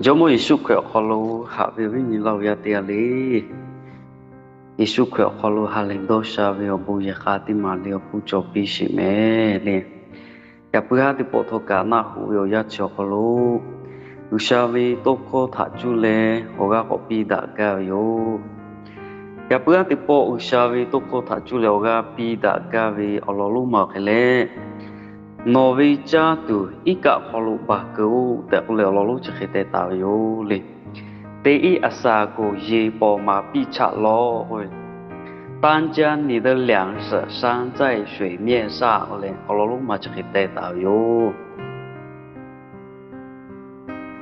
Jawˇmawˇ Yeˍsuˆ Hkriꞈ awˬ hk'aw lo haꞈ ve awˬ viˉ nyi laˇ hu yaˇ teˇ g'aˇ le, Yeˍsuˆ Hkriꞈ awˬ hk'aw lo ha lehˬ dawˇ sha ve awˬ bon yehˬ k'a teˇ maˍ le awˬ hpfuhˇ cawˬ piˇ sheˍ mehˍ le. Yaꞈ puiˉ haˉ teˇ pawˆ htawˇ kaꞈ naˆ hoꞈ ve awˬ yanˇ chi awˬ hk'aw lo G'uiˬsha ve tawˇ hkawˇ htaꞈ cuˇ leh awˬ g'aˇ k'awꞈ piˇ daꞈ gaˇ ve yoˬ. Yaꞈ puiˉ haˉ teˇ pawˆ G'uiˬsha ve tawˇ hkawˇ htaꞈ cuˇ leh awˬ g'aˇ piˇ daꞈ gaˇ ve awˬ lawn lonˉ ma awˬ hk'e leh, Nawˬ ve caˇ tuˬ iˉ kaˆ awˬ hk'aw lo baˬ keu-oˆ tehꞈ k'oˆ leh awˬ lawn lonˉ chi hk'e teh taˍ ve yoˬ le. 第一撒母耳 yeˬ pawˍ maˍ piˇ chaˆ lawˬ k'oˆ ve, 当家你的粮食散在水面上 k'oˆ leh awˬ lawn lonˉ ma chi hk'e teh taˍ ve yoˬ.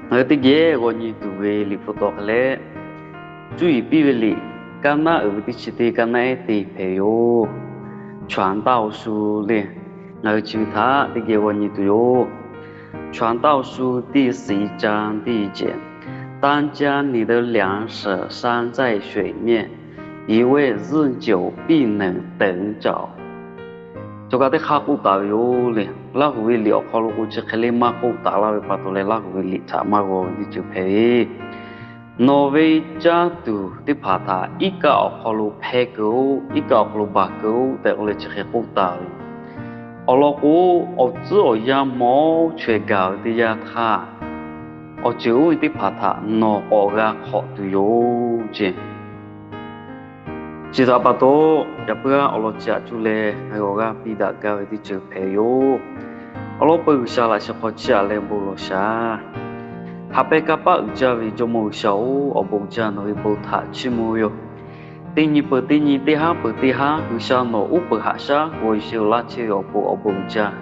Ngaˬ hui teˇ geh g'aw nyi tuˬ ve liꞈ hpu taw hk'e leh, cuˇ yiˍ piˇ ve liꞈ kaˇ naˉ uiˍ ve teˇ chi teˇ kaˇ naˉ ehˉ te hpehꞈ yoˬ. 传道书 le, ngaˬ hui chi ve htaꞈ teˇ geh g'aw nyi tuˬ yoˬ. 传道书第十一章第一节，当家你的粮食散在水面，一位日久必能得着。 Chaw kaꞈ teˇ hk'aˇ k'oˆ taˍ ve yoˬ le. Laˇ huˍ ve liꞈ awˬ hk'aw lo k'o chi hk'e le maˇ k'oˆ taˍ laˇ ve pa taw leh Laˇ huˍ ve liꞈ htaꞈ maˇ g'aw ve teˇ ceuˬ hpehꞈ ve, Nawˬ ve caˇ tuˬ teˇ hpaˍ htaꞈ iˉ kaˆ awˬ hk'aw lo hpehˇ keu-oˆ, iˉ kaˆ awˬ hk'aw lo baˬ keu-oˆ tehꞈ k'oˆ leh chi hk'e k'oˆ taˍ ve. Awˬ lawn k'o, awˬ tcuhˉ awˬ yanˇ mawˇ chaweh gaˬ ve teˇ yanˇ htaˇ, awˬ ceuˬ oˇ ve teˇ hpaˍ htaꞈ nawˬ k'awꞈ g'a hk'awꞈ tuˬ yoˬ ce. Chi htaꞈ pa taw, yaꞈ puiˉ haˉ awˬ lawn chi htaꞈ cuˇ leh ngaˬ hui awˬ g'aˇ piˇ daꞈ gaˇ ve teˇ ceuˬ hpehꞈ yoˬ. Awˬ lawn peu G'uiˬsha laꞈ sheh hk'aw chiˇ aꞈ leh bon lawˬ shaˍ. Haꞈ pehnˇ kanˇ paˆ uiˍ jaˇ ve Jawˇmawˇ G'uiˬsha-oˬ, awˬ bon uiˍ jaˇ nawˬ ve bon htaꞈ chiˇ mvuh ve yoˬ. Teˇ nyi peuˬ teˇ nyi, teˇ haˉ peuˬ teˇ haˉ, G'uiˬsha nawˬ uˉ peunˍ haꞈ shaˉ g'aw sheˍ laˇ chehˇ ve awˬ pon awˬ bon uiˍ jaˇ.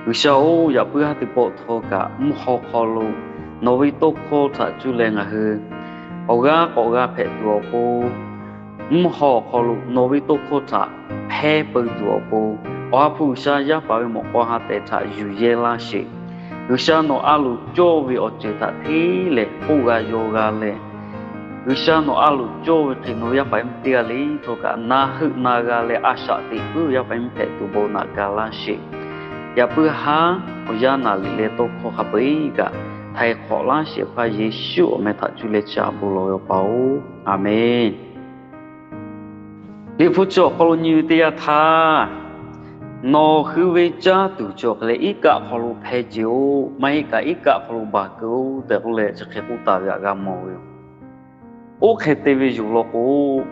G'uiˬsha-oˬ, yaꞈ puiˉ haˉ teˇ pawˆ htawˇ kaꞈ mvuhˇ haw hk'aw lo nawˬ ve tawˇ hkawˇ htaꞈ cuˇ leh ngaˬ hui awˬ g'aˇ k'awꞈ g'a hpehꞈ tuˬ awˬ pon, mvuhˇ haw awˬ hk'aw lo nawˬ ve tawˇ hkawˇ htaꞈ hpehˇ peu tuˬ awˬ pon, Awˬ ha hpu G'uiˬsha yaˇ paˍ ve mawꞈ k'aw ha tehˬ htaꞈ yuˬ yehˇ laˇ sheˍ. G'uiˬsha nawˬ a loˍ cawˇ ve awˬ ceuˬ htaꞈ hteˇ lehˬ k'oˆ g'a yaw g'a leh, G'uiˬsha nawˬ a loˍ cawˇ ve hk'e nawˬ ve yaˇ paˍ yaˇ miˇ teˇ g'aˇ le htawˇ kaꞈ na heuˆ na g'a leh a shaꞈ teꞈ puiˉ ve yaˇ paˍ yaˇ miˇ hpehꞈ tuˬ bon naꞈ ga laˇ sheˍ. Yaꞈ puiˉ haˉ awˬ yanˇ naˍ riˍ leh tawˇ hkawˇ hk'a peu-eˬ kaꞈ htaiˍ hk'awꞈ laˇ sheˍ hpaˇ Yeˍsuˆ awˬ meh htaꞈ cuˇ leh chi aꞈ bon lawˬ ve awˬ pa-oˬ, Aˍmenˍ. Liꞈ hpu chi awˬ hk'aw lo nyi ve teˇ yanˇ htaˇ, nawˬ hui ve caˇ tuˬ chi awˬ hk'e leh iˉ kaˆ hk'aw lo hpehˇ ce-oˆ, maˇ heˆ kaꞈ iˉ kaˆ hk'aw lo baˬ keu-oˆ tehꞈ k'oˆ leh chi hk'e k'oˆ taˍ ve htaꞈ g'a mawˬ ve yoˬ. Oˇ hk'e te ve yoˬ law k'o,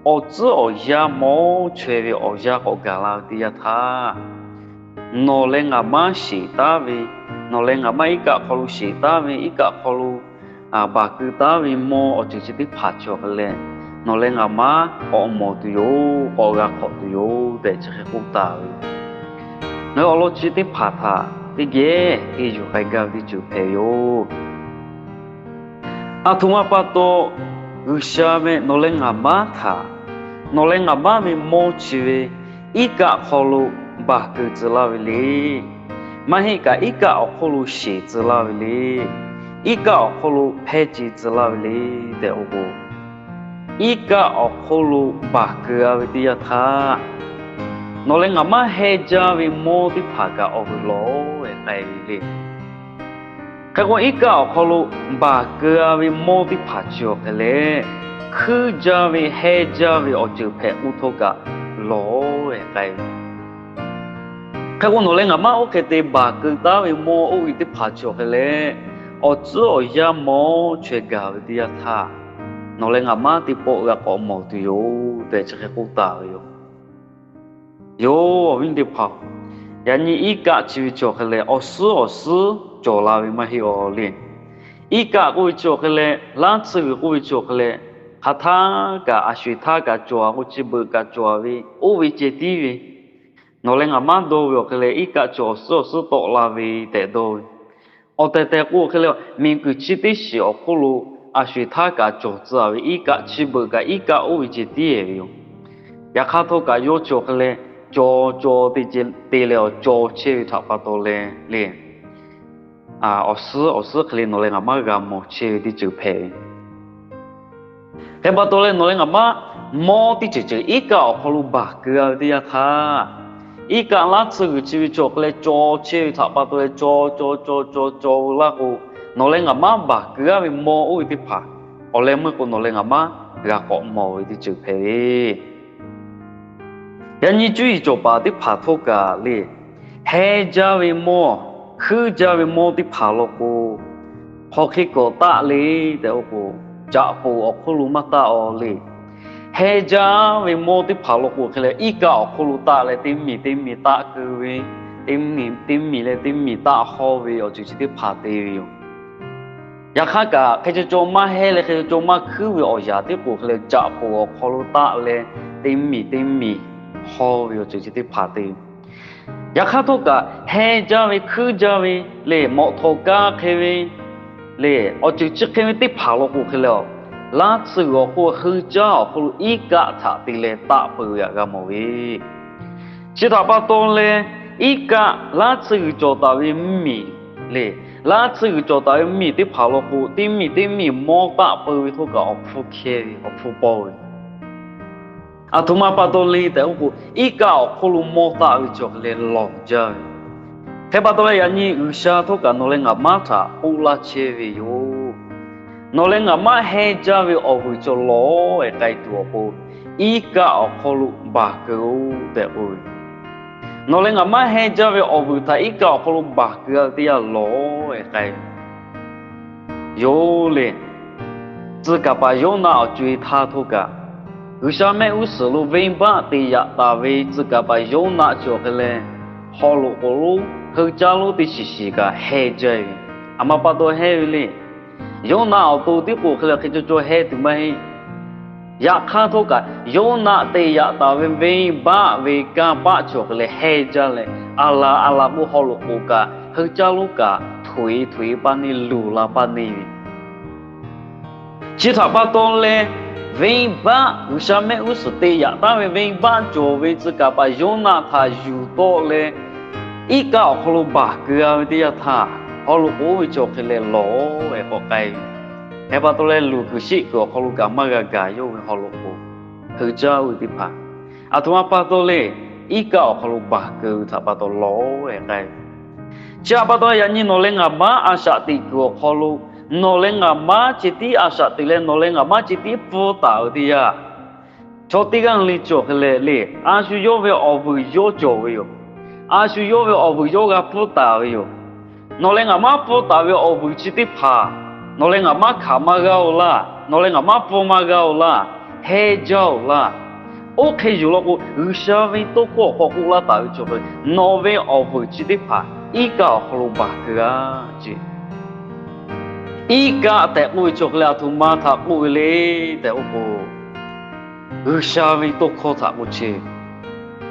awˬ tcuhˉ awˬ yanˇ mawˇ chaweh ve awˬ yanˇ k'awꞈ gaˬ la ve teˇ yanˇ htaˇ, nawˬ leh ngaˬ maˇ sheˍ taˉ ve, nawˬ leh ngaˬ maˇ iˉ kaˆ hk'aw lo sheˍ taˉ ve, iˉ kaˆ hk'aw lo baˬ keu taˉ ve mawˇ awˬ ceuˬ chi teˇ hpaˍ chi awˬ hk'e leh, nawˬ leh ngaˬ maˇ k'awꞈ mawˬ tuˬ yoˬ, k'awꞈ g'a hk'awꞈ tuˬ yoˬ tehꞈ chi hk'e k'oˆ taˍ ve. Ngaˬ hui awˬ lawn chi teˇ hpaˍ htaꞈ teˇ geh te yuˬ k'ai gaˇ ve teˇ ceuˬ hpehꞈ yoˬ. Aˬ htoꞈ ma pa taw, G'uiˬsha ve nawˬ leh ngaˬ maˇ htaꞈ, nawˬ leh ngaˬ maˇ ve mawˇ chi ve iˉ kaˆ hk'aw lo baˬ keu tcuh laˇ ve le. Maˇ heˆ kaꞈ iˉ kaˆ awˬ hk'oˆ lo sheˍ tcuh laˇ ve le. Iˉ kaˆ awˬ hk'oˆ lo hpehˇ ce tcuh laˇ ve le tehꞈ k'oˆ k'o, iˉ kaˆ awˬ hk'oˆ lo baˬ keu-a ve teˇ yanˇ htaˇ, nawˬ leh ngaˬ maˇ hehnˇ jaˇ ve mawˇ teˇ hpaˍ kaꞈ awˬ vuiˬ lawˬ-e k'ai ve le. Hk'e k'o, iˉ kaˆ awˬ hk'aw lo baˬ keu-a ve mawˇ teˇ hpaˍ chi awˬ hk'e leh, hkuiˇ jaˇ ve hehnˇ jaˇ ve awˬ ceuˬ hpehꞈ k'oˆ htawˇ kaꞈ lawˬ-e k'ai ve. Hk'e k'o, nawˬ leh ngaˬ maˇ oˇ hk'e te baˬ keu taˉ ve mawˇ oˇ ve teˇ hpaˍ chi awˬ hk'e leh, awˬ tcuhˉ awˬ yanˇ mawˇ chaweh gaˬ ve teˇ yanˇ htaˇ, nawˬ leh ngaˬ maˇ teˇ pawˆ g'a k'awꞈ mawˬ tuˬ yoˬ tehꞈ chi hk'e k'oˆ taˍ ve yoˬ. Yoˬ, awˬ viˉ teˇ hpaˍ-oˬ, yaꞈ nyi iˉ kaˆ chi ve chi awˬ hk'e leh awˬ suhˉ awˬ suhˉ cawˬ la ve maˇ heˆ-aw le. Iˉ kaˆ k'oˆ ve chi awˬ hk'e leh, laˇ tsuhˇ g'uiˬ k'oˆ ve chi awˬ hk'e leh, hk'aˬ htaˇ kaꞈ a sho-eˬ htaˇ kaꞈ cawˬ-a k'o, chi beuꞈ kaꞈ cawˬ-a ve oˇ ve ceh tiˉ ve, nawˬ leh ngaˬ maˇ dawˇ ve awˬ hk'e leh iˉ kaˆ cawˬ awˬ suhˉ awˬ suhˉ tawˆ la ve tehꞈ dawˇ ve. Awˬ tehˬ tehˬ k'o awˬ hk'e leh, miˬguiˬ chi teˇ shiˍ awˬ hk'oˆ lo a sho-eˬ htaˇ kaꞈ cawˬ tcuh-a ve iˉ kaˆ chi beuꞈ kaꞈ iˉ kaˆ oˇ ve ceh tiˉ-e ve yoˬ. Yaꞈ hk'aˇ htawˇ kaꞈ yawˇ chi awˬ hk'e leh, cawˬ cawˬ te leh awˬ cawˬ chehˇ ve htaꞈ pa taw leh le, awˬ suhˉ awˬ suhˉ hk'e leh nawˬ leh ngaˬ maˇ g'a mawˬ chehˇ ve teˇ ceuˬ hpehꞈ ve. Hk'e pa taw leh nawˬ leh ngaˬ maˇ mawˇ teˇ ceuˬ ceuˬ iˉ kaˆ awˬ hk'aw lo baˬ keu-a ve teˇ yanˇ htaˇ, iˉ kaˆ laˇ tsuhˇ g'uiˬ chi ve chi awˬ hk'e leh cawˬ chehˇ ve htaꞈ pa taw leh cawˬ cawˬ cawˬ cawˬ cawˬ ve laˇ k'o, nawˬ leh ngaˬ maˉ baˬ keu-a ve mawˇ oˇ ve teˇ hpaˍ, awˬ leh meuˇ k'o nawˬ leh ngaˬ maˉ g'a k'awꞈ mawˬ ve teˇ ceuˬ hpehꞈ ve. Yaꞈ nyi cuˇ yiˍ cawˬ paˍ teˇ hpaˍ htawˇ kaꞈ le, heˇ jaˇ ve mawˇ, hkuiˉ jaˇ ve mawˇ teˇ hpaˍ law k'o, hk'aw hk'e kawꞈ taˆ le tehꞈ k'oˆ k'o, caꞈ poˍ awˬ hk'oˆ lo maˇ taˆ-aw le. Heˇ jaˇ ve mawˇ teˇ hpaˍ law k'o hk'e leh, iˉ kaˆ awˬ hk'oˆ lo taˆ leh teˇ miˬ teˇ miˬ taˆ keu ve, teˇ miˬ teˇ miˬ leh teˇ miˬ taˆ hawˇ ve awˬ ceuˬ chi teˇ hpaˍ te ve yoˬ. Yaꞈ hk'aˇ kaꞈ, hk'e caw caw maˇ heˇ leh hk'e caw caw maˇ hkuiˉ ve awˬ yanˍ tiˉ k'o hk'e leh, caꞈ poˍ awˬ hk'aw lo taˆ leh teˇ miˬ teˇ miˬ hawˇ ve awˬ ceuˬ chi teˇ hpaˍ te ve. Yaꞈ hk'aˇ htawˇ kaꞈ, heˇ jaˇ ve hkuiˉ jaˇ ve le, mawꞈ htawnˍ kaˇ hk'e ve le, awˬ ceuˬ chi hk'e ve teˇ hpaˍ law k'o hk'e leh, laˇ tsuhˇ g'uiˬ awˬ hk'oˆ heuˆ caˉ awˬ hk'oˆ lo iˉ kaˆ htaꞈ te leh taˆ peuˬ ve htaꞈ g'a mawˬ ve. Chi htaꞈ pa taw leh, iˉ kaˆ laˇ tsuhˇ g'uiˬ cawˬ taˍ ve mvuhˇ miˬ le, laˇ tsuhˇ g'uiˬ cawˬ taˍ ve mvuhˇ miˬ teˇ hpaˍ law k'o, teˇ miˬ teˇ miˬ mawˇ taˆ peuˬ ve htawˇ kaꞈ awˬ hpfuhˇ hkehˇ ve, awˬ hpfuhˇ pawˇ ve. Aˬ htoꞈ ma pa taw le tehꞈ k'oˆ k'o, iˉ kaˆ awˬ hk'oˆ lo mawˇ taˆ ve cawˬ hk'e leh lawˬ jaˇ ve. Hk'e pa taw leh yaꞈ nyi G'uiˬsha htawˇ kaꞈ nawˬ leh ngaˬ maˉ htaꞈ k'oˆ laˇ chehˇ ve yoˬ. Nawˬ leh ngaˬ maˉ heˇ jaˇ ve awˬ vuiˬ cawˬ lawˬ-e k'ai tuˬ awˬ pon, iˉ kaˆ awˬ hk'aw lo baˬ keu-oˆ tehꞈ k'oˆ ve. Nawˬ leh ngaˬ maˉ heˇ jaˇ ve awˬ vuiˬ htaꞈ iˉ kaˆ awˬ hk'aw lo baˬ keu-a ve teˇ yanˇ lawˬ-e k'ai ve yoˬ le. Tcuh kaˍ paˍ Yoˇnaˆ awˬ co-e htaˇ htawˇ kaꞈ, G'uiˬsha mehˆ g'uˇ suhˍ lo venˇbaˆ te yaꞈ taˍ ve tcuh kaˍ paˍ Yoˇnaˆ cawˬ hk'e leh, haw loꞈ k'oˍ lonˉ heuˆ caˇ lonˉ teˇ shiˍ shiˍ kaꞈ heˇ jaˇ ve. Aˬ ma pa taw heˇ ve le. Yoˇnaˆ awˬ to tiˉ k'o hk'e leh hk'e caw caw heˇ tuˬ maˇ heˆ. Yaꞈ hk'aˇ htawˇ kaꞈ, Yoˇnaˆ te yaꞈ taˍ ve venˇbaˆ ve kanˇ paˆ cawˬ hk'e leh heˇ jaˇ leh, aˬ laˬ aˬ laˬ k'o haw loꞈ k'oˍ kaꞈ heuˆ caˇ lonˉ kaꞈ htoꞈ-e htoꞈ-e paˇ neˇ luˬ la paˇ neˇ ve. Chi htaꞈ pa taw leh, venˇbaˆ G'uiˬsha mehˆ g'uˇ suhˍ te yaꞈ taˍ ve venˇbaˆ cawˬ ve tcuh kaˍ paˍ Yoˇnaˆ htaꞈ yuˬ tawˆ leh, iˉ kaˆ awˬ hk'aw lo baˬ keu-a ve teˇ yanˇ htaˇ, haw loꞈ k'oˍ oˇ ve cawˬ hk'e leh lawˬ-e k'awꞈ k'ai ve. Hk'e pa taw leh luˬ kuiˬ sheˆ kuiˬ awˬ hk'aw lo kaꞈ maˇ g'a gaˬ yawˇ ve haw loꞈ k'oˍ heuˆ caˇ oˇ ve teˇ hpaˍ. Aˬ htoꞈ ma pa taw le, iˉ kaˆ awˬ hk'aw lo baˬ keu ve htaꞈ pa taw lawˬ-e k'ai ve. Chi htaꞈ pa taw yaꞈ nyi nawˬ leh ngaˬ maˉ a shaꞈ teꞈ kuiˬ awˬ hk'aw lo, nawˬ leh ngaˬ maˉ chi tiˉ a shaꞈ teꞈ leh nawˬ leh ngaˬ maˉ chi tiˉ pfuhˇ taˍ ve teˇ yanˇ, chaw teˇ g'aˇ le cawˬ hk'e leh le, a shu yawˇ ve awˬ vuiˬ yawˇ cawˬ ve yoˬ. A shu yawˇ ve awˬ vuiˬ yawˇ g'a pfuhˇ taˍ ve yoˬ. Nawˬ leh ngaˬ maˉ pfuhˇ taˍ ve awˬ vuiˬ chi teˇ hpaˍ, nawˬ leh ngaˬ maˉ hkanˍ maˇ g'a-oˬ laˇ, nawˬ leh ngaˬ maˉ pfuhˇ maˇ g'a-oˬ laˇ, heˇ jaˇ-oˬ laˇ. Oˇ hk'e yuˬ law k'o, G'uiˬsha ve tawˇ hkawˇ awˬ hk'aw k'oˆ laˇ taˍ ve cawˬ hk'e, nawˬ ve awˬ vuiˬ chi teˇ hpaˍ iˉ kaˆ awˬ hk'aw lo baˬ keu-a ce. Iˉ kaˆ tehꞈ k'oˆ ve cawˬ hk'e leh aˬ htoꞈ ma htaꞈ k'oˆ ve le tehꞈ k'oˆ k'o, G'uiˬsha ve tawˇ hkawˇ htaꞈ k'oˆ chehˇ ve.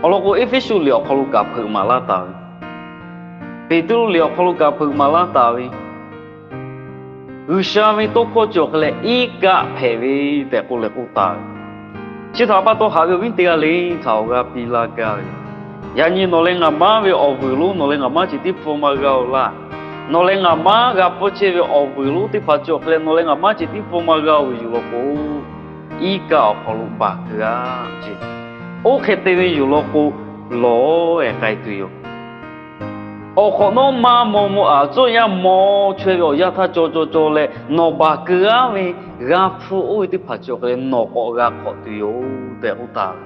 Awˬ lawn k'o, Eˇfeˇsuꞈ liꞈ awˬ hk'aw lo kaꞈ hpeuꞈ maˍ laˇ taˍ ve, Peˍtruˆ liꞈ awˬ hk'aw lo kaꞈ hpeuꞈ maˍ laˇ taˍ ve, G'uiˬsha ve tawˇ hkawˇ cawˬ hk'e leh iˉ kaˆ hpehꞈ ve tehꞈ k'oˆ leh k'oˆ taˍ ve. Chi htaꞈ pa taw haꞈ ve awˬ viˉ teˇ g'aˇ le htaꞈ awˬ g'aˇ piˇ laˇ gaˇ ve, yaꞈ nyi nawˬ leh ngaˬ maˉ ve awˬ vuiˬ lonˉ nawˬ leh ngaˬ maˉ ceh tiˉ pfuhˇ maˇ g'a-oˬ laˇ. Nawˬ leh ngaˬ maˉ g'a pfuhˇ chehˇ ve awˬ vuiˬ lonˉ teˇ hpaˍ cawˬ hk'e leh nawˬ leh ngaˬ maˉ ceh tiˉ pfuhˇ maˇ g'a-oˬ ve yuˬ law k'o, iˉ kaˆ awˬ hk'aw lo baˬ keu-a ce. Oˇ hk'e te ve yuˬ law k'o, lawˬ-e k'ai tuˬ yoˬ. Awˬ hk'awꞈ nawˉ maˇ maw maw aꞈ tcuhˆ yaˇ maw chaweh ve awˬ yanˇ htaˇ caw caw caw leh nawˬ baˬ keu-a ve g'a hpfuhˇ oˇ ve teˇ hpaˍ cawˬ hk'e leh nawˬ k'awꞈ g'a hk'awꞈ tuˬ yoˬ tehꞈ k'oˆ taˍ ve.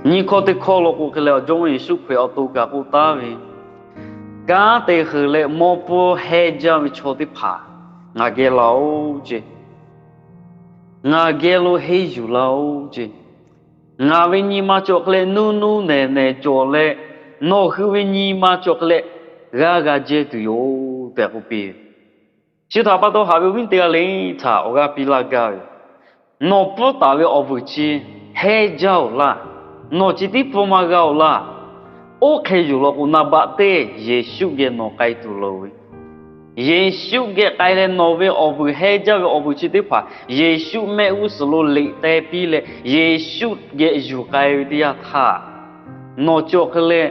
Nyi hkawˇ teˇ hkawˇ law k'o hk'e leh awˬ Jawˇmawˇ Yeˍsuˆ Hkriꞈ awˬ to kaꞈ k'oˆ taˍ ve, kanˉ te heuˬ leh mawˇ pfuhˇ heˇ jaˇ ve chaw teˇ hpaˍ ngaˬ geh la-oˬ ce. Ngaˬ geh lo henˇ yuˬ la-oˬ ce. Ngaˬ ve nyi ma cawˬ hk'e leh nuˇ nuˇ nehˬ nehˬ cawˬ leh, nawˬ hui ve nyi ma cawˬ hk'e leh g'aˇ g'a jehˇ tuˬ yoˬ tehꞈ k'oˆ piˇ ve. Chi htaꞈ pa taw haꞈ ve awˬ viˉ teˇ g'aˇ le htaꞈ awˬ g'aˇ piˇ laˇ gaˇ ve, nawˬ pfuhˇ taˍ ve awˬ vuiˬ chi heˇ jaˇ-oˬ laˇ. Nawˬ ceh tiˉ pfuhˇ maˇ g'a-oˬ laˇ. Oˇ hk'e yuˬ law k'o, naˍ baꞈ teˇ Yeˍsuˆ geh nawˬ k'ai tuˬ loˍ ve. Yeˍsuˆ geh k'ai leh nawˬ ve awˬ vuiˬ heˇ jaˇ ve awˬ vuiˬ chi teˇ hpaˍ Yeˍsuˆ mehˆ g'uˇ suhˍ lo liꞈ teh piˇ leh Yeˍsuˆ geh yuˬ k'ai ve teˇ yanˇ htaˇ, nawˬ cawˬ hk'e leh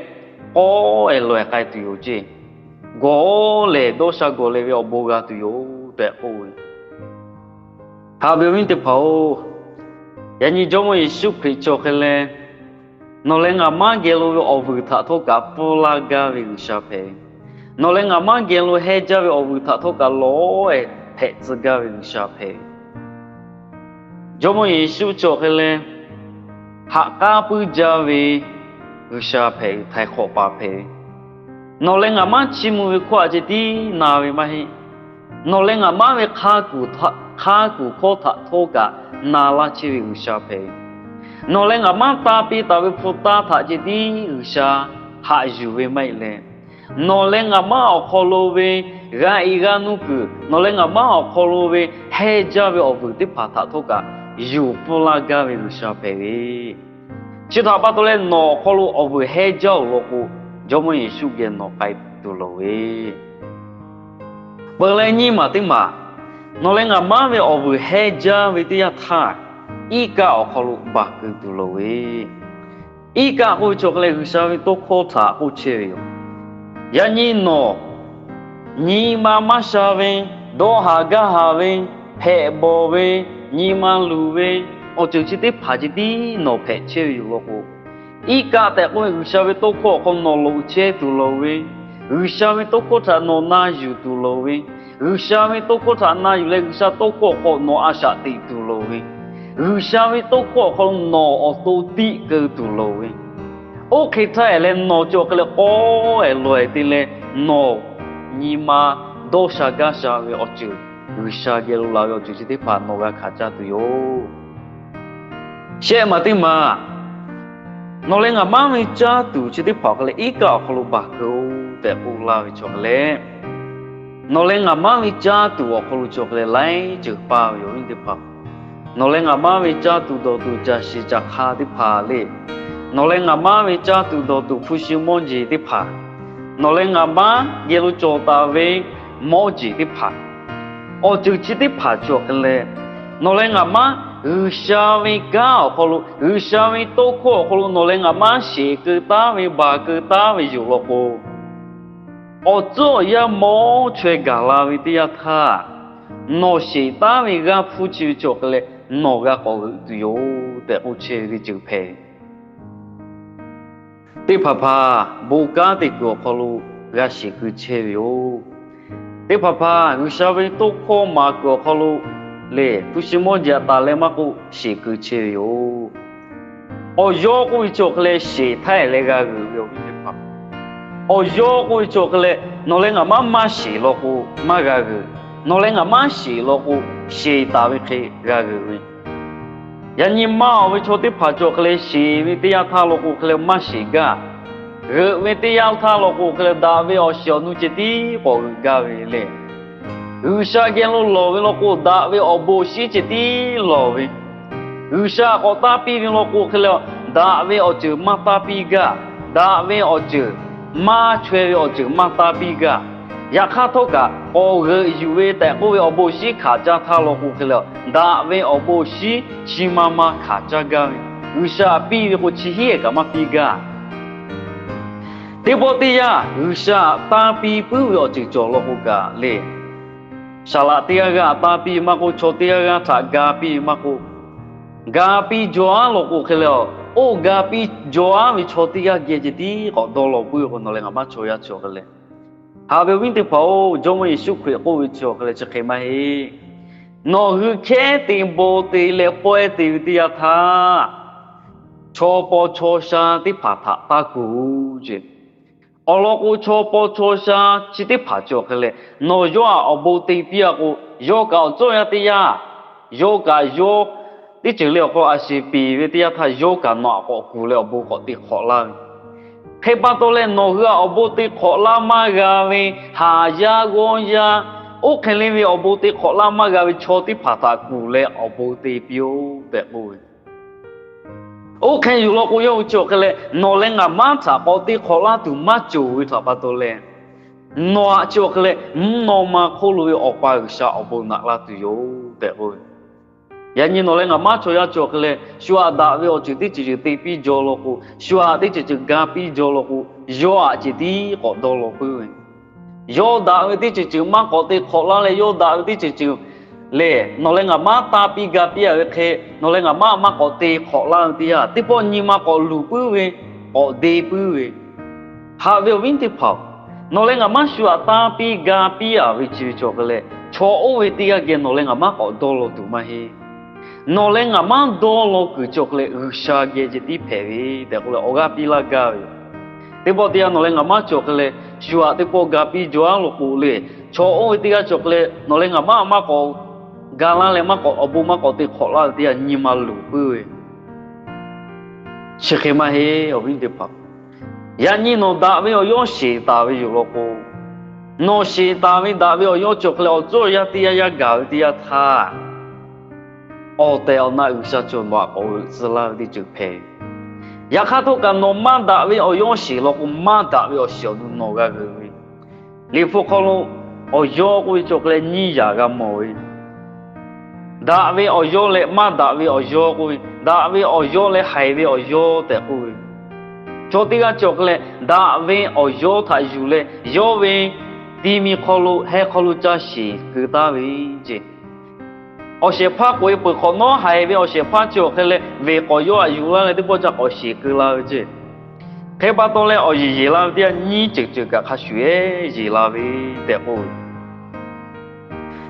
k'awˇ-e lawˬ-e k'ai tuˬ yoˬ ce. Gawˬ lehˬ dawˇ sha gawˬ leh ve awˬ bon g'a tuˬ yoˬ tehꞈ k'oˆ ve. Haꞈ ve awˬ viˉ teˇ hpaˍ-oˬ, yaꞈ nyi Jawˇmawˇ Yeˍsuˆ Hkriꞈ cawˬ hk'e leh, nawˬ leh ngaˬ maˇ geh lo ve awˬ vuiˬ htaꞈ htawˇ kaꞈ pfuhˇ laˇ gaˇ ve G'uiˬsha hpehꞈ ve. Nawˬ leh ngaˬ maˇ geh lo heˇ jaˇ ve awˬ vuiˬ htaꞈ htawˇ kaꞈ lawˬ-e hpehꞈ tcuh gaˇ ve G'uiˬsha hpehꞈ ve. Jawˇmawˇ Yeˍsuˆ cawˬ hk'e leh, haꞈ k'aˉ puiˉ jaˇ ve G'uiˬsha hpehꞈ ve, htaiˍ hk'awꞈ paˍ hpehꞈ ve. Nawˬ leh ngaˬ maˇ chiˇ mvuh ve hkawˇ htaꞈ ceh tiˉ na ve maˇ heˆ. Nawˬ leh ngaˬ maˇ ve hk'a kuˬ htaꞈ, hk'a kuˬ hkawˇ htaꞈ htawˇ kaꞈ na laˇ chehˇ ve G'uiˬsha hpehꞈ ve. Nawˬ leh ngaˬ maˇ tanˇ piˇ taˍ ve hpu tanˇ htaꞈ ceh tiˉ G'uiˬsha haꞈ yuˬ ve maˇ heˆ leh, nawˬ leh ngaˬ maˇ awˬ hk'aw lo ve g'a iˉ g'aˇ nuˇ kuiˬ, nawˬ leh ngaˬ maˇ awˬ hk'aw lo ve heˇ jaˇ ve awˬ vuiˬ teˇ hpaˍ htaꞈ htawˇ kaꞈ yuˬ pfuhˇ laˇ gaˇ ve G'uiˬsha hpehꞈ ve. Chi htaꞈ pa taw leh nawˬ awˬ hk'aw lo awˬ vuiˬ heˇ jaˇ-oˬ law k'o, Jawˇmawˇ Yeˍsuˆ geh nawˬ k'ai tuˬ loˍ ve. Peuˬ leh nyiˇ maˬ teˇ maˬ, nawˬ leh ngaˬ maˇ ve awˬ vuiˬ heˇ jaˇ ve teˇ yanˇ htaˇ, iˉ kaˆ awˬ hk'aw lo baˬ keu tuˬ loˍ ve. Iˉ kaˆ k'oˆ ve cawˬ hk'e leh G'uiˬsha ve tawˇ hkawˇ htaꞈ k'oˆ chehˇ ve yoˬ. Yaꞈ nyi nawˬ nyi ma maˇ sha ve, dawˇ haˍ gaˇ haˍ ve, hpehꞈ bawˬ ve, nyi ma luˬ ve, awˬ ceuˬ chi teˇ hpaˍ ceh tiˉ nawˬ hpehꞈ chehˇ ve yoˬ law k'o, iˉ kaˆ tehꞈ k'oˆ ve G'uiˬsha ve tawˇ hkawˇ awˬ hk'aw nawˬ loꞈ chehˇ tuˬ loˍ ve, G'uiˬsha ve tawˇ hkawˇ htaꞈ nawˬ na yuˬ tuˬ loˍ ve, G'uiˬsha ve tawˇ hkawˇ htaꞈ na yuˬ leh G'uiˬsha tawˇ hkawˇ awˬ hk'aw nawˬ a shaꞈ teꞈ tuˬ loˍ ve, G'uiˬsha ve tawˇ hkawˇ awˬ hk'aw nawˬ awˬ to tiˆ keu tuˬ loˍ ve, oˇ hk'e htaˇ leh nawˬ cawˬ hk'e leh k'awˇ-e lawˬ-e te leh, nawˬ nyi ma dawˇ sha gaˇ sha ve awˬ ceuˬ, G'uiˬsha geh lo la ve awˬ ceuˬ chi teˇ hpaˍ nawˬ g'a hkanˍ caˇ tuˬ yoˬ. Shehˆ maˬ teˇ maˬ, nawˬ leh ngaˬ maˇ ve caˇ tuˬ chi teˇ hpaˍ awˬ hk'aw leh iˉ kaˆ awˬ hk'aw lo baˬ keu-oˬ tehꞈ k'oˆ laˇ ve cawˬ hk'e leh, nawˬ leh ngaˬ maˇ ve caˇ tuˬ awˬ hk'aw lo cawˬ hk'e leh laiˉ ceuˬ paˇ ve yoˬ, awˬ viˉ teˇ hpaˍ. Nawˬ leh ngaˬ maˇ ve caˇ tuˬ dawˬ tuˬ caˬ shiˍ caˬ hk'a teˇ hpaˍ le, nawˬ leh ngaˬ maˇ ve caˇ tuˬ dawˬ tuˬ hpu shi mawˇ jeˬ teˇ hpaˍ, nawˬ leh ngaˬ maˇ geh lo cawˬ taˍ ve mawˇ jeˬ teˇ hpaˍ, awˬ ceuˬ chi teˇ hpaˍ cawˬ hk'e leh, nawˬ leh ngaˬ maˇ G'uiˬsha ve kanˉ awˬ hk'aw lo, G'uiˬsha ve tawˇ hkawˇ awˬ hk'aw lo nawˬ leh ngaˬ maˇ sheˍ keu taˉ ve baˬ keu taˉ ve yoˬ law k'o, awˬ tcuhˉ awˬ yanˇ mawˇ chaweh gaˬ la ve teˇ yanˇ htaˇ, nawˬ sheˍ taˉ ve g'aˇ hpfuhˇ chi ve cawˬ hk'e leh nawˬ g'a k'awꞈ g'euꞈ tuˬ yoˬ tehꞈ k'oˆ chehˇ ve teˇ ceuˬ hpehꞈ. Teˇ hpaˍ hpaˍ bon kanˉ te kuiˬ awˬ hk'aw lo g'a sheˍ keu chehˇ ve yoˬ. Teˇ hpaˍ hpaˍ G'uiˬsha ve tawˇ hkawˇ maˍ kuiˬ awˬ hk'aw lo lehˬ, hpu shi mawˇ jeˬ aꞈ taˍ leh maˇ k'oˆ, sheˍ keu chehˇ ve yoˬ. Awˬ yawˇ k'oˆ ve cawˬ hk'e leh sheˍ htaˇ leh g'a g'euꞈ ve, awˬ viˉ teˇ hpaˍ. Awˬ yawˇ k'oˆ ve cawˬ hk'e leh nawˬ leh ngaˬ maˇ maˇ sheˍ law k'o, maˇ g'a g'euꞈ. Nawˬ leh ngaˬ maˇ sheˍ law k'o, sheˍ taˍ ve hk'e g'a g'euꞈ ve. Yaꞈ nyi ma-oˬ ve chaw teˇ hpaˍ cawˬ hk'e leh sheˍ ve teˇ yanˇ htaˇ law k'o hk'e leh maˇ sheˍ gaˇ. G'euꞈ ve teˇ yanˇ htaˇ law k'o hk'e leh daꞈ ve awˬ shiˍ awˬ nu ceh tiˉ k'awꞈ g'euꞈ gaˇ ve le. G'uiˬsha geh lo lawˬ ve law k'o daꞈ ve awˬ bon awˬ shinˉ ceh tiˉ lawˬ ve, G'uiˬsha k'awꞈ tanˇ piˇ ve law k'o hk'e leh daꞈ ve awˬ ceuˬ maˇ tanˇ piˇ gaˇ. Daꞈ ve awˬ ceuˬ, maˇ chaweh ve awˬ ceuˬ maˇ tanˇ piˇ gaˇ. Yaꞈ hk'aˇ htawˇ kaꞈ k'awꞈ g'euꞈ yuˬ ve tehꞈ k'oˆ ve awˬ bon awˬ shinˉ hkanˍ caˇ htaˇ law k'o hk'e leh, daꞈ ve awˬ bon awˬ shinˉ chi ma ma hkanˍ caˇ gaˇ ve, G'uiˬsha piˇ ve k'o chi hiˉ-ehˍ kaꞈ maˇ piˇ gaˇ. Teˇ pawˆ teˇ yanˇ G'uiˬsha tanˇ piˇ puiˉ ve awˬ ceuˬ cawˬ law k'o kaꞈ le, saˍ laꞈ teˇ g'aˇ g'aˇ tanˇ piˇ maˇ k'oˆ, chaw teˇ g'aˇ g'aˇ htaꞈ ga piˇ ve maˇ k'oˆ, ga piˇ jaw-aˉ law k'o hk'e leh, oˇ ga piˇ jaw-aˉ ve chaw teˇ g'aˇ geh ceh tiˉ k'awꞈ dawˇ law puiˉ ve k'o, nawˬ leh ngaˬ maˇ chaw yaˇ cawˬ hk'e leh, haꞈ ve awˬ viˉ teˇ hpaˍ-oˬ, Jawˇmawˇ Yeˍsuˆ Hkriꞈ k'oˆ ve chi awˬ hk'e leh chi hk'e maˇ heˆ. Nawˬ hui hkehˉ te bon te leh pawehˇ te ve teˇ yanˇ htaˇ, chaw paw chaw sha teˇ hpaˍ htaꞈ taˇ kuˬ ce. Awˬ lawn k'o, chaw paw chaw sha chi teˇ hpaˍ cawˬ hk'e leh, nawˬ yawˇ htaꞈ awˬ bon te piˇ-a k'o, yawˇ kaꞈ awˬ tcuhˉ awˬ yanˇ teˇ yanˇ, yawˇ kaꞈ yawˇ teˇ ceuˬ le awˬ hk'aw a shiˍ piˍ ve teˇ yanˇ htaˇ, yawˇ kaꞈ nawˬ htaꞈ k'awꞈ kuˬ leh awˬ bon k'awꞈ te hk'awꞈ laˇ ve. Hk'e pa taw leh, nawˬ hui htaꞈ awˬ bon te hk'awꞈ laˇ maˇ g'a ve haˍ yaˇ g'awˇ yaˇ, oˇ hk'e le ve awˬ bon te hk'awꞈ laˇ maˇ g'a ve chaw teˇ hpaˍ htaꞈ kuˬ leh awˬ bon te piˇ-oˆ tehꞈ k'oˆ ve. Oˇ hk'e yuˬ law k'o, yawˇ hui chi awˬ hk'e leh nawˬ leh ngaˬ maˇ htaꞈ k'awꞈ te hk'awꞈ laˇ tuˬ maˇ cawˬ ve htaꞈ pa taw leh, nawˬ htaꞈ chi awˬ hk'e leh mvuhˇ naw ma hk'oˆ lo ve Awˬ pa G'uiˬsha awˬ bon naꞈ laˇ tuˬ yoˬ tehꞈ k'oˆ ve. Yaꞈ nyi nawˬ leh ngaˬ maˇ chaw yaˇ chi awˬ hk'e leh, shu htaꞈ daꞈ ve awˬ ceuˬ teˇ ceuˬ ceuˬ te piˇ jaw law k'o, shu htaꞈ teˇ ceuˬ ceuˬ ga piˇ jaw law k'o, yawˇ htaꞈ ceh tiˉ k'awꞈ dawˇ law puiˉ ve. Yawˇ daꞈ ve teˇ ceuˬ ceuˬ maˇ k'awꞈ te hk'awꞈ laˇ leh, yawˇ daꞈ ve teˇ ceuˬ ceuˬ lehˬ, nawˬ leh ngaˬ maˇ tanˇ piˇ ga piˇ-a ve hk'e, nawˬ leh ngaˬ maˇ maˇ k'awꞈ te hk'awꞈ laˇ ve teˇ yanˇ, teˇ pawˆ nyi ma k'awꞈ luˬ puiˉ ve, k'awꞈ de puiˉ ve. Haꞈ ve awˬ viˉ teˇ hpaˍ-oˬ, Nawˬ leh ngaˬ maˇ shu aꞈ tanˇ piˇ ga piˇ-a ve chi ve cawˬ hk'e leh, chaw oˇ ve teˇ g'aˇ geh nawˬ leh ngaˬ maˇ k'awꞈ dawˇ law tuˬ maˇ heˆ. Nawˬ leh ngaˬ maˇ dawˇ law kuiˬ cawˬ hk'e leh, G'uiˬsha geh ceh tiˉ hpehꞈ ve tehꞈ k'oˆ leh awˬ g'aˇ piˇ laˇ gaˇ ve yoˬ. Teˇ pawˆ teˇ yanˇ nawˬ leh ngaˬ maˇ cawˬ hk'e leh, shu aꞈ teˇ pawˆ ga piˇ jaw-aˉ lo k'o le, chaw oˇ ve teˇ g'aˇ cawˬ hk'e leh nawˬ leh ngaˬ maˇ maˇ k'awꞈ ga laˇ leh maˇ k'awꞈ awˬ bon maˇ k'awꞈ te hk'awꞈ laˇ ve teˇ yanˇ nyi ma luˬ puiˉ ve, chi hk'e maˇ heˆ awˬ viˉ teˇ hpaˍ. Yaꞈ nyi nawˬ daꞈ ve awˬ yawˇ sheˍ taˍ ve yoˬ law k'o, nawˬ sheˍ taˍ ve daꞈ ve awˬ yawˇ cawˬ hk'e leh awˬ tcuhˉ awˬ yanˇ teˇ yanˇ yaˇ gaˬ ve teˇ yanˇ htaˇ, awˬ tehˬ awˬ na G'uiˬsha cawˬ nawˬ aꞈ k'awꞈ g'euꞈ tcuh laˇ ve teˇ ceuˬ hpehꞈ. Yaꞈ hk'aˇ htawˇ kaꞈ nawˬ maˇ daꞈ ve awˬ yawˇ sheˍ law k'o, maˇ daꞈ ve awˬ shiˍ awˬ nu nawˬ g'a g'euꞈ ve. Liꞈ hpu hk'aw lo awˬ yawˇ k'oˆ ve cawˬ hk'e leh nyiˇ yaꞈ g'a mawˬ ve, daꞈ ve awˬ yawˇ leh maˇ daꞈ ve awˬ yawˇ k'oˆ ve, daꞈ ve awˬ yawˇ leh haiˬ ve awˬ yawˇ tehꞈ k'oˆ ve, chaw teˇ g'aˇ cawˬ hk'e leh daꞈ ve awˬ yawˇ htaꞈ yuˬ leh yawˇ ve ti mi hk'aw lo heh hk'aw lo ca shiˍ keu taˍ ve ceˇ. Awˬ shehˍ hpaˇ k'oꞈ-e peuˬ hk'awꞈ nawˉ haiˬ ve awˬ shehˍ hpaˇ cawˬ hk'e leh veˬ k'awꞈ yawˇ aꞈ yuˬ laˇ leh teˇ pawˆ ca k'awꞈ shiˍ keu la ve ceˇ. Hk'e pa taw leh awˬ yeˬ yeˬ la ve teˇ yanˇ nyiˇ ceuˬ ceuˬ kaꞈ hk'a shuˍ-eˬ yeˬ la ve tehꞈ k'oˆ ve.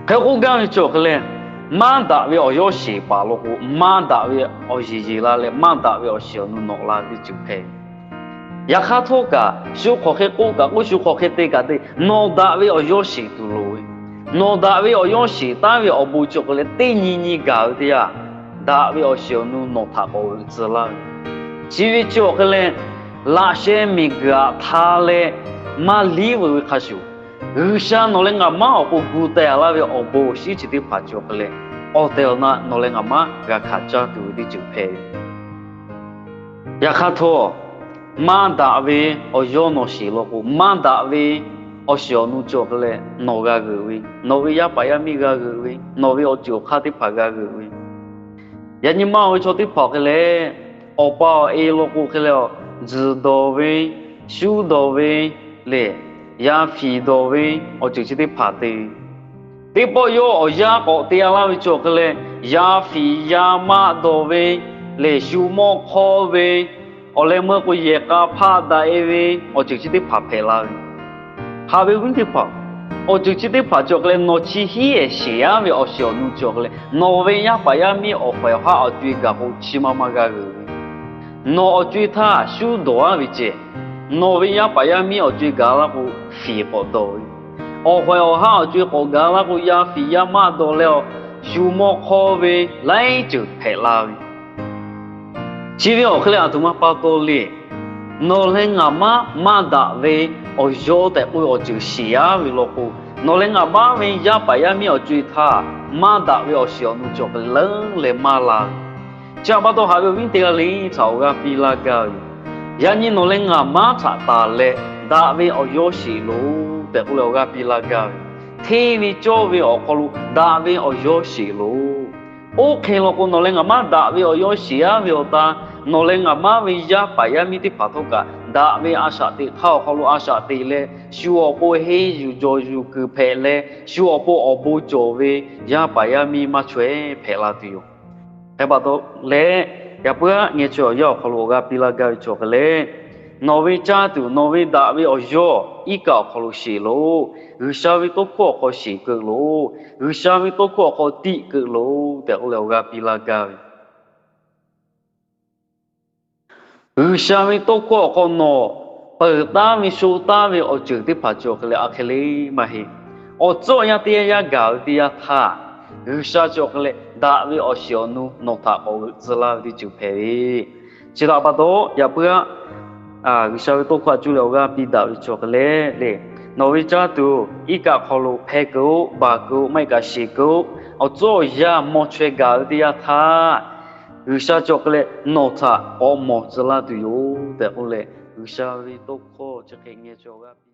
Hk'e k'oˆ gaˇ ve cawˬ hk'e leh, maˇ daꞈ ve awˬ yawˇ sheˍ paˍ law k'o, maˇ daꞈ ve awˬ yeˬ yeˬ la leh maˇ daꞈ ve awˬ shiˍ awˬ nu nawꞈ la ve teˇ ceuˬ hpehꞈ. Yaꞈ hk'aˇ htawˇ kaꞈ shu hk'awꞈ hk'e k'oˆ kaꞈ k'oˆ, shu hk'awꞈ hk'e te kaꞈ te, nawˬ daꞈ ve awˬ yawˇ sheˍ tuˬ loˍ ve, nawˬ daꞈ ve awˬ yawˇ sheˍ taˉ ve awˬ bon cawˬ hk'e leh teˇ nyi nyi gaˬ ve teˇ yanˇ, daꞈ ve awˬ shiˍ awˬ nu nawˬ htaꞈ k'awꞈ g'euꞈ tcuh laˇ ve. Chi ve cawˬ hk'e leh, laꞈ sheh miˬguiˬ aꞈ hta leh maˇ liˉ veuꞈ ve hk'a shuˍ, G'uiˬsha nawˬ leh ngaˬ maˉ awˬ pon gu teh-a laˇ ve awˬ bon awˬ shinˉ chi teˇ hpaˍ cawˬ hk'e leh, awˬ tehˬ awˬ na nawˬ leh ngaˬ maˉ g'a hkanˍ caˇ tuˬ ve teˇ ceuˬ hpehꞈ ve. Yaꞈ hk'aˇ htawˇ, maˇ daꞈ ve awˬ yawˇ nawˬ sheˍ law k'o, maˇ daꞈ ve awˬ shiˍ awˬ nu cawˬ hk'e leh nawˬ g'a g'euꞈ ve, nawˬ ve yaˇ paˍ yaˇ miˇ g'a g'euꞈ ve, nawˬ ve awˬ ceuˬ awˬ hk'aˇ teˇ hpaˍ g'a g'euꞈ ve. Yaꞈ nyi maˇ-oˬ ve chaw teˇ hpaˍ hk'e leh, awˬ pa awˬ e law k'o hk'e leh, tzuhˬ dawˬ ve, shu dawˬ ve lehˬ, yaˇ fiˍ dawˬ ve awˬ ceuˬ chi teˇ hpaˍ te ve. Teˇ pawˆ yawˇ awˬ yanˇ k'awꞈ te-a laˇ ve cawˬ hk'e leh, yaˇ fiˍ yaˇ maˆ dawˬ ve lehˬ, shu mawˇ hk'awˇ ve, awˬ leh meuˇ k'o yehˬ k'a hpaˆ daꞈ-e ve awˬ ceuˬ chi teˇ hpaˍ hpehꞈ la ve. Haꞈ ve awˬ viˉ teˇ hpaˍ, awˬ ceuˬ chi teˇ hpaˍ cawˬ hk'e leh nawˬ chi hiˉ-ehˍ sheˍ-a ve awˬ shiˍ awˬ nu cawˬ hk'e leh, nawˬ ve yaˇ paˍ yaˇ miˇ awˬ hk'awehˍ awˬ haˉ awˬ co-e gaˬ k'o chi ma ma g'a g'euꞈ ve. Nawˬ awˬ co-e htaˇ shu dawˬ-a ve ceh, nawˬ ve yaˇ paˍ yaˇ miˇ awˬ co-e gaˬ laˇ k'o, fiˍ k'awꞈ dawˬ ve, awˬ hk'awehˍ awˬ haˉ awˬ co-e k'awꞈ gaˬ laˇ k'o, yaˇ fiˍ yaˇ maˆ dawˬ leh, awˬ shu mawˇ hk'awˇ ve laiˉ ceuˬ hpehꞈ la ve. Chi ve awˬ hk'e leh aˬ htoꞈ ma pa taw le. Nawˬ leh ngaˬ maˉ maˇ daꞈ ve awˬ yawˇ tehꞈ k'oˆ ve awˬ ceuˬ sheˍ-a ve law k'o, nawˬ leh ngaˬ maˉ ve yaˇ paˍ yaˇ miˇ awˬ co-e htaˇ maˇ daꞈ ve awˬ shiˍ awˬ nu cawˬ hk'e leuˉ leh maˇ la. Chi htaꞈ pa taw haꞈ ve awˬ viˉ teˇ g'aˇ le htaꞈ awˬ g'aˇ piˇ laˇ gaˇ ve yoˬ. Yaꞈ nyi nawˬ leh ngaˬ maˉ htaꞈ taˍ leh daꞈ ve awˬ yawˇ sheˍ loˬ tehꞈ k'oˆ leh awˬ g'aˇ piˇ laˇ gaˇ ve, hteˇ ve cawˇ ve awˬ hk'aw lo daꞈ ve awˬ yawˇ sheˍ loˬ. Oˇ hk'e law k'o, nawˬ leh ngaˬ maˉ daꞈ ve awˬ yawˇ sheˍ-a ve awˬ ta, nawˬ leh ngaˬ maˉ ve yaˇ paˍ yaˇ miˇ teˇ hpaˍ htawˇ kaꞈ daꞈ ve a shaꞈ teꞈ hk'aˇ awˬ hk'aw lo a shaꞈ teꞈ leh, shu awˬ pon henˇ yuˬ jawˬ yuˬ kuiˬ hpehꞈ leh, shu awˬ pon awˬ bon cawˬ ve yaˇ paˍ yaˇ miˇ maˇ chaweh hpehꞈ la tuˬ yoˬ. Hk'e pa taw leh, yaꞈ puiˉ-aˉ ngeh chaweh awˬ yanˇ awˬ hk'aw lo awˬ g'aˇ piˇ laˇ gaˇ ve cawˬ hk'e leh, nawˬ ve caˇ tuˬ nawˬ ve daꞈ ve awˬ yawˇ iˉ kaˆ awˬ hk'aw lo sheˍ loˬ. G'uiˬsha ve tawˇ hkawˇ awˬ hk'aw sheˍ keu loˬ. G'uiˬsha ve tawˇ hkawˇ awˬ hk'aw tiꞈ keu loˬ tehꞈ k'oˆ leh awˬ g'aˇ piˇ laˇ gaˇ ve G'uiˬsha ve tawˇ hkawˇ awˬ hk'aw nawˬ peuˬ taˉ ve sho taˉ ve awˬ ceuˬ teˇ hpaˍ cawˬ hk'e leh a hk'e le maˇ heˆ. Awˬ tcuhˉ awˬ yanˇ teˇ yanˇ yaˇ gaˬ ve teˇ yanˇ htaˇ, G'uiˬsha cawˬ hk'e leh daꞈ ve awˬ shiˍ awˬ nu nawˬ htaꞈ k'awꞈ g'euꞈ tcuh laˇ ve teˇ ceuˬ hpehꞈ ve. Chi htaꞈ pa taw yaꞈ puiˉ-aˉ G'uiˬsha ve tawˇ hkawˇ a cuˇ leh awˬ g'aˇ piˇ daꞈ ve cawˬ hk'e leh le, nawˬ ve caˇ tuˬ iˉ kaˆ hk'aw lo hpehˇ keu-oˆ, baˬ keu-oˆ, maˇ heˆ kaꞈ sheˍ keu-oˆ. Awˬ tcuhˉ awˬ yanˇ mawˬ chaweh gaˬ ve teˇ yanˇ htaˇ, G'uiˬsha cawˬ hk'e leh nawˬ htaꞈ k'awꞈ mawˬ tcuh laˇ tuˬ yoˬ tehꞈ k'oˆ leh, G'uiˬsha ve tawˇ hkawˇ chi hk'e ngeh chaweh awˬ g'aˇ piˇ